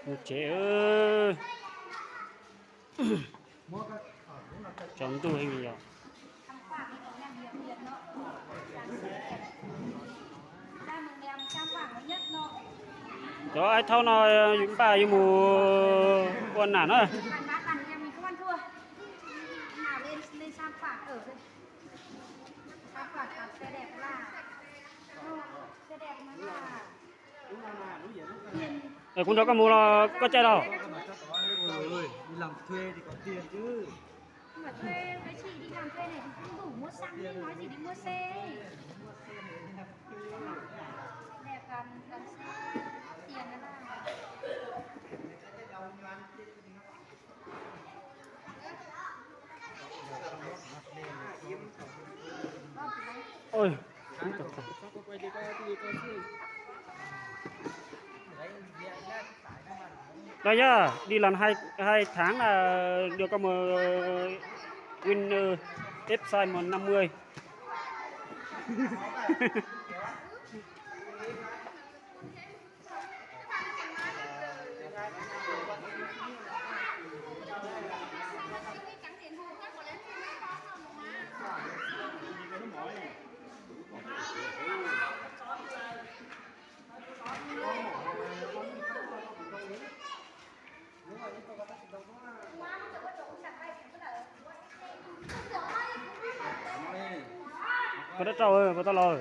Mus tsev. Tsaus ntuj heev li yog. Cov aib thaub no yus npaj yuav mus ua nam na. Kuv nrog koj mus los koj caij los? Đó nhá, đi lần hai hai tháng là được có một win F Simon năm mươi. Koj dab rau, koj tau los.